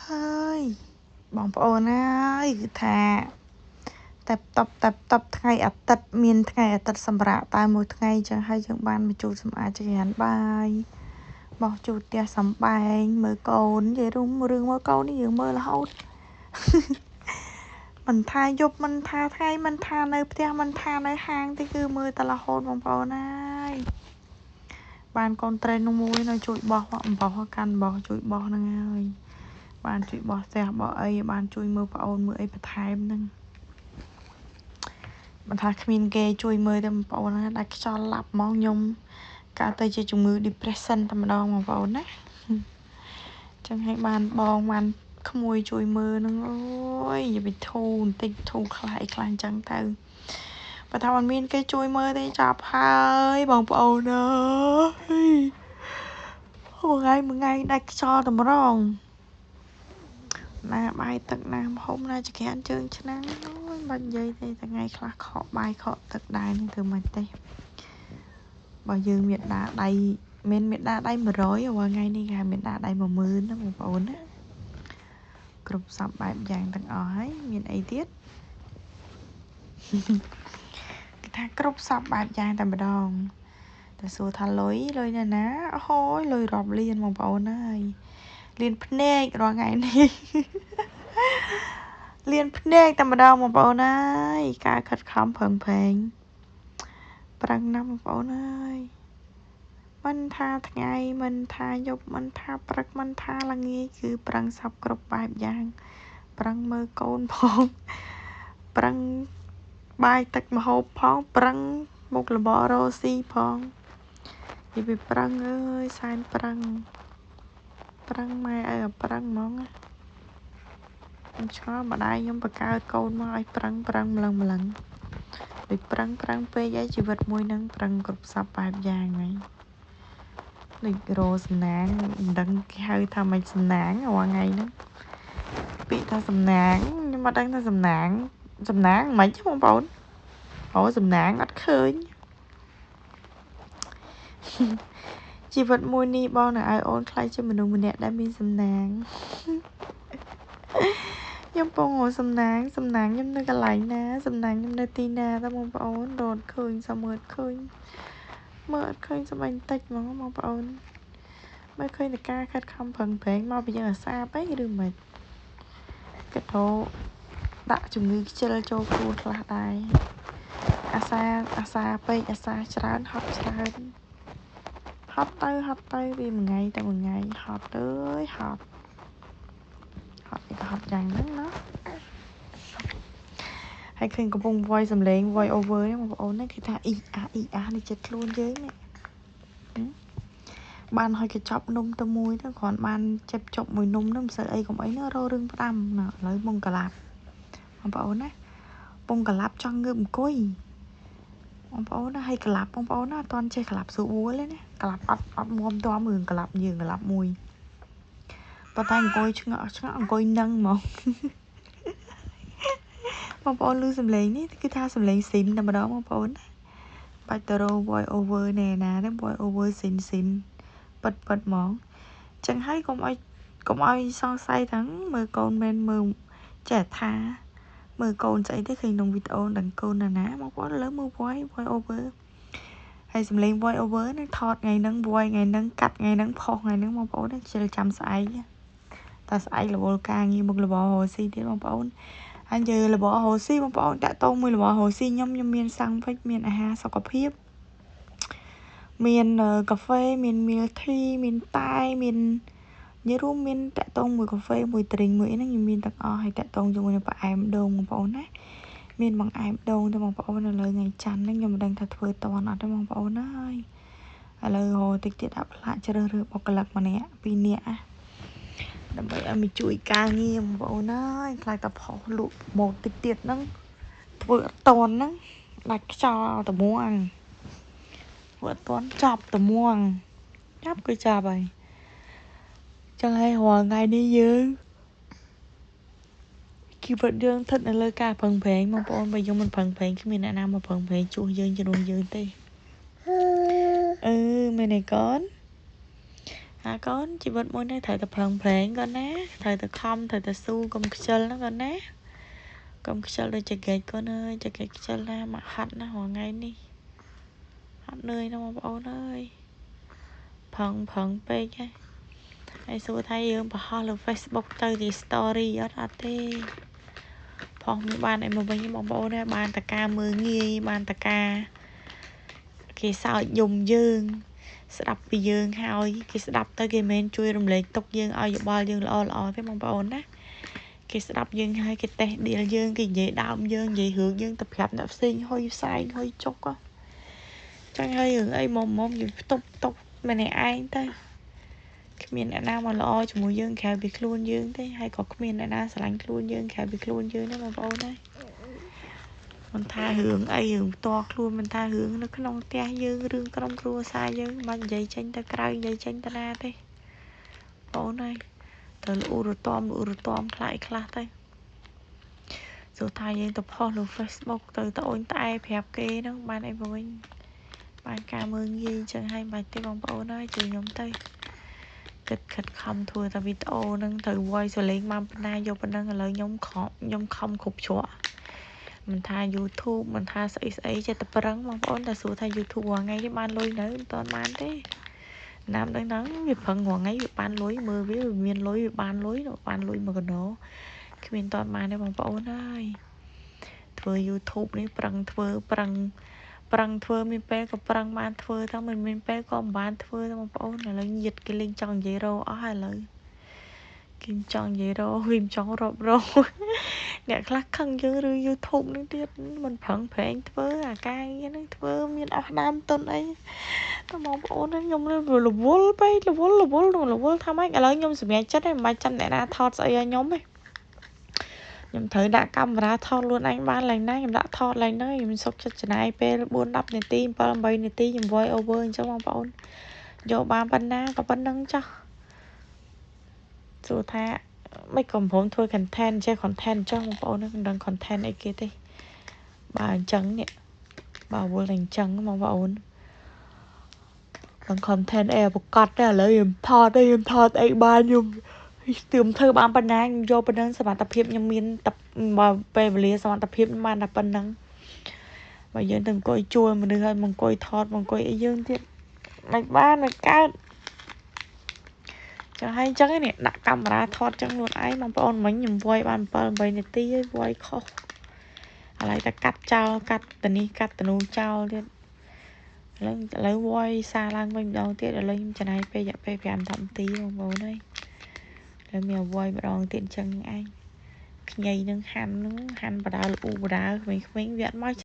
ហើយបងប្អូនអើយគឺថាតែតបតែតបថ្ងៃអាទិត្យមានថ្ងៃអាទិត្យសម្រាប់តែមួយថ្ងៃអញ្ចឹងហើយយើងបានមកជូតសម្អាតចង្រានបាយបោះជូតផ្ទះសំបែងមើលកូននិយាយរួមរឿងមើលកូននេះយើងមើលរហូតមិនថាយប់មិនថាថ្ងៃមិនថានៅផ្ទះមិនថានៅហាងទេគឺមើលតែរហូតបងប្អូនអើយបានកូនត្រេននោះមួយនៅជួយបោះអំបោះកាន់បោះជួយបោះហ្នឹងហើយបានជួយបោះផ្ទះបោះអីបានជួយមើលប្អូនមើលអីបន្ថែមហ្នឹងមិនថាគ្មានគេជួយមើលទេបងប្អូនណាដាច់ខ្យល់ឡាប់ហ្មងខ្ញុំកើតទៅជាជំងឺ depression តែម្ដងបងប្អូនណាចឹងឲ្យបានបងបានក្មួយជួយមើលហ្នឹងអូយនិយាយពីធូរបន្តិចធូរខ្លះអីខ្លះអញ្ចឹងទៅបើថាមិនមានគេជួយមើលទេចាប់ហើយបងប្អូនអើយមួយថ្ងៃមួយថ្ងៃដាច់ខ្យល់តម្រងណាបាយទឹកណាមហុំណាចក្រានជើងឆ្នាំងអូយបាច់និយាយទេថ្ងៃខ្លះខកបាយខកទឹកដែរនឹងធ្វើមិនទេបើយើងមានដាដៃមានដាដៃ100រាល់ថ្ងៃនេះគេមានដាដៃ10000ណាបងប្អូនណាគ្រប់សពបែបយ៉ាងទាំងអស់ហើយមានអីទៀតគេថាគ្រប់សពបែបយ៉ាងតែម្ដងតែសួរថាលុយលុយនៅណាអូយលុយរាប់លានបងប្អូនហើយលៀនភ្នែករាល់ថ្ងៃនេះលៀនភ្នែកតែម្ដងបងប្អូនអើយការខិតខំប្រឹងប្រែងប្រឹងណាស់បងប្អូនអើយមិនថាថ្ងៃមិនថាយប់មិនថាព្រឹកមិនថាល្ងាចគឺប្រឹងសពគ្រប់បែបយ៉ាងប្រឹងមើលកូនផងប្រឹងបាយទឹកម្ហូបផងប្រឹងមុខរបររកស៊ីផងនិយាយពីប្រឹងអើយសែនប្រឹងប្រឹងម៉ែឲ្យប្រឹងហ្មងខ្ញុំឆ្ងល់ម្ដាយខ្ញុំបង្កើតកូនមកឲ្យប្រឹងប្រឹងម្លឹងម្លឹងដូចប្រឹងប្រឹងពេកហើយជីវិតមួយនឹងប្រឹងគ្រប់សពបែបយ៉ាងហ្នឹងដូចរោសំណាងមិនដឹងគេហៅថាមិនសំណាងរាល់ថ្ងៃហ្នឹងពាក្យថាសំណាងខ្ញុំអត់ដឹងថាសំណាងសំណាងមិនទេបងប្អូនអូសំណាងអត់ឃើញជីវិតមួយនេះបងនឹងឲ្យអូនខ្លាចជាមនុស្សម្នាក់ដែលមានសំណាងខ្ញុំពងសំណាងសំណាងខ្ញុំនៅកន្លែងណាសំណាងខ្ញុំនៅទីណាតើបងប្អូនរត់ឃើញសមមើលឃើញមើលអត់ឃើញសមអញតិចហ្មងបងប្អូនមើលឃើញតែការខិតខំប្រឹងប្រែងមកពីយើងអាសាពេកឬមិនគិតទៅដាក់ជំងឺខ្ជិលចូលខ្លួនខ្លះដែរអាសាអាសាពេកអាសាច្រើនហត់ច្រើនហត់ទៅហត់ទៅពីមួយថ្ងៃទៅមួយថ្ងៃហត់អើយហត់ហត់នេះក៏ហត់យ៉ាងហ្នឹងណាហើយឃើញកំពុង voice សំឡេង voice over នេះបងប្អូននេះគេថាអ៊ីអាអ៊ីអានេះចិត្តខ្លួនយើងនេះបានឲ្យកញ្ចប់នំទៅមួយទៅគ្រាន់បានចាប់ជប់មួយនំនោះមិនសូវអីកុំអីណារករឿងផ្ដាំណាឥឡូវមុងកឡាប់បងប្អូនណាពងកឡាប់ចង់ងើបអង្គុយបងប្អូនណាហើយកឡាប់បងប្អូនណាអត់ទាន់ចេះកឡាប់ស្រួលទេណាកឡាប់អត់អត់មុំទាំរឿងកឡាប់យើងកឡាប់មួយប៉ុន្តែអង្គុយឆ្ងក់ឆ្ងក់អង្គុយនឹងហ្មងបងប្អូនឮសំឡេងនេះគឺថាសំឡេងស៊ីមតែម្ដងបងប្អូនបាច់ទៅរក voice over ណែណាទេ voice over ស៊ីនស៊ីនប៉ិតប៉ិតហ្មងចឹងហើយកុំឲ្យសង្ស័យទាំងមើលកូនមែនមើលចេះថាមើលកូនស្អីទេឃើញក្នុងវីដេអូដឹងកូនណាណាបងប្អូនលើមើល voice over ហើយសំឡេង voice over នឹងថតថ្ងៃហ្នឹង voice ថ្ងៃហ្នឹងកាត់ថ្ងៃហ្នឹងផុសថ្ងៃហ្នឹងបងប្អូនខ្ជិលចាំស្អែកតែស្អែករវល់ការងារមុខរបររកស៊ីទៀតបងប្អូនហើយនិយាយរបររកស៊ីបងប្អូនតាក់ទងមួយរបររកស៊ីខ្ញុំមានសាំងវិចមានអាហារសុខភាពមានកាហ្វេមាន milk tea មានតែមាននិយាយរួមមានតាក់ទងមួយកាហ្វេមួយត្រីងមួយអីហ្នឹងខ្ញុំមានទាំងអស់ហើយតាក់ទងជាមួយនឹងផ្អែមដូងបងប្អូនណាមានបង្អែមដូងទៅបងប្អូននៅលើថ្ងៃច័ន្ទហ្នឹងខ្ញុំមិនដឹងថាធ្វើតន់អត់ទេបងប្អូនណាហើយឥឡូវរតិចទៀតដាក់ផ្លាកជ្រើសរើសបុគ្គលិកម្នាក់ពីរនាក់ដើម្បីឲ្យមកជួយការងារបងប្អូនអើយខ្លាចតែផុសលក់មកតិចទៀតហ្នឹងធ្វើអត់តន់ហ្នឹងដាច់ខ្យល់តមួងធ្វើអត់តន់ចប់តមួងចាប់គឺចាប់ហើយចឹងហើយរាល់ថ្ងៃនេះយើងជីវិតយើងស្ថិតនៅលើការប្រឹងប្រែងបងប្អូនបើយើងមិនប្រឹងប្រែងគ្មានអ្នកណាមកប្រឹងប្រែងជួសយើងជំនួសយើងទេអឺមែនទេកូន ណាកូនជីវិតមួយនេះត្រូវតែប្រឹងប្រែងកូនណាត្រូវតែខំត្រូវតែស៊ូកុំខ្ជិលណាកូនណាកុំខ្ជិលដូចចកេកកូនអើយចកេកខ្ជិលណាមកហត់ណាស់រាល់ថ្ងៃនេះហត់នឿយណាស់បងប្អូនអើយប្រឹងប្រឹងពេកហ៎ហើយសួរថាយើងបង្ហោះលើ Facebook ទៅជា story អត់អត់ទេផងមានបានអីមកវិញបងប្អូនដែរបានតការមើងងាយបានតការគេសើចយំយើងស្ដាប់ពីយើងហើយគេស្ដាប់ទៅគេមិនជួយរំលែកទុកយើងឲ្យយោបល់យើងល្អល្អទេបងប្អូនណាគេស្ដាប់យើងហើយគេតេះដៀលយើងគេនិយាយដើមយើងនិយាយរឿងយើងទៅប្រាប់អ្នកផ្សេងហុយផ្សែងហុយចុកចឹងហើយរឿងអីមុំមុំយើងផ្ទប់ទុកម្នាក់ឯងទៅគ្មានអ្នកណាមកល្អជាមួយយើងក្រៅពីខ្លួនយើងទេហើយក៏គ្មានអ្នកណាស្រឡាញ់ខ្លួនយើងក្រៅពីខ្លួនយើងទេបងប្អូនណាមិនថារឿងអីរឿងផ្ទាល់ខ្លួនមិនថារឿងនៅក្នុងផ្ទះយើងរឿងក្រុមគ្រួសារយើងមិននិយាយចេញទៅក្រៅនិយាយចេញទៅណាទេបងអើយទៅលូរតំលូរតំខ្លាចខ្លះទៅសួរថាយើងទៅផុសលើ Facebook ទៅត្អូញត្អែប្រាប់គេហ្នឹងបានអីមកវិញបានការមើងងាយអញ្ចឹងហើយមិនបាច់ទេបងប្អូនអើយជួយខ្ញុំទៅគិតខិតខំធ្វើតែវីដេអូហ្នឹងត្រូវ voice សលេងបានប៉ុណ្ណាយកប៉ុណ្ណឹងឥឡូវខ្ញុំខំខ្ញុំខំគ្រប់ច្រកមិនថា YouTube មិនថាស្អីស្អីចេះតែប្រឹងបងប្អូនតែសួរថា YouTube រាល់ថ្ងៃនេះបានលុយនៅមិនទាន់បានទេណាមដឹងហ្នឹងវាប្រឹងរាល់ថ្ងៃវាបានលុយមើលវាមានលុយវាបានលុយបានលុយមកកណោគ្មានទាន់បានទេបងប្អូនអើយធ្វើ YouTube នេះប្រឹងធ្វើប្រឹងប្រឹងធ្វើមានពេលក៏ប្រឹងបានធ្វើទៅមិនមានពេលក៏មិនបានធ្វើទៅបងប្អូនឥឡូវញាតគេលេងចង់និយាយរោអស់ហើយឥឡូវគេចង់និយាយរោវាមិនចង់រាប់រោអ្នកខ្លះខឹងយើងឬ YouTube នឹងទៀតមិនប្រឹងប្រែងធ្វើអាការងារនឹងធ្វើមានអស់ដើមទុនអីតែបងប្អូនខ្ញុំរវល់ពេករវល់រវល់រវល់ថាម៉េចឥឡូវខ្ញុំសម្រេចចិត្តហើយមិនបាច់ចាំអ្នកណាថតស្អីឲ្យខ្ញុំទេខ្ញុំត្រូវដាក់កាមេរ៉ាថតខ្លួនឯងបានឡើងណាខ្ញុំដាក់ថតឡើងហ្នឹងខ្ញុំសុខចិត្តចំណាយពេល4 10នាទី7 8នាទីខ្ញុំ voice over អញ្ចឹងបងប្អូនយកបានប៉ុណ្ណាក៏ប៉ុណ្្នឹងចុះសួរថាមិនក៏ព្រមធ្វើ content ចេះ content អញ្ចឹងបងប្អូនមិនដឹង content អីគេទេបើអញ្ចឹងនេះបើវល់តែអញ្ចឹងបងប្អូនដឹង content អីប្រកាសទេឥឡូវខ្ញុំថតអីខ្ញុំថតអីបានខ្ញុំស្ទើមធ្វើបានប៉ុណ្ណាខ្ញុំយកប៉ុណ្ណឹងសមត្ថភាពខ្ញុំមានតែបើពេលវេលាសមត្ថភាពខ្ញុំបានតែប៉ុណ្ណឹងបើយើងទៅអង្គុយជួលមនុស្សឲ្យមកអង្គុយថតមកអង្គុយអីយើងទៀតមិនបានមិនកើតចឹងហើយចឹងនេះដាក់កាមេរ៉ាថតចឹងខ្លួនឯងបងប្អូនមិញខ្ញុំវាយបាន7 8នាទីហើយវាយខុសឥឡូវតែកាត់ចោលកាត់ទៅនេះកាត់ទៅនោះចោលទៀតឥឡូវឥឡូវវាយសារឡើងវិញម្ដងទៀតឥឡូវខ្ញុំចំណាយពេលរយៈពេល5 10នាទីបងប្អូនអើយហើយមានវាយម្ដងទៀតអញ្ចឹងឯងខ្ញីនឹងហាន់នឹងហាន់បដាលូបដាក្មេងៗវាអត់មក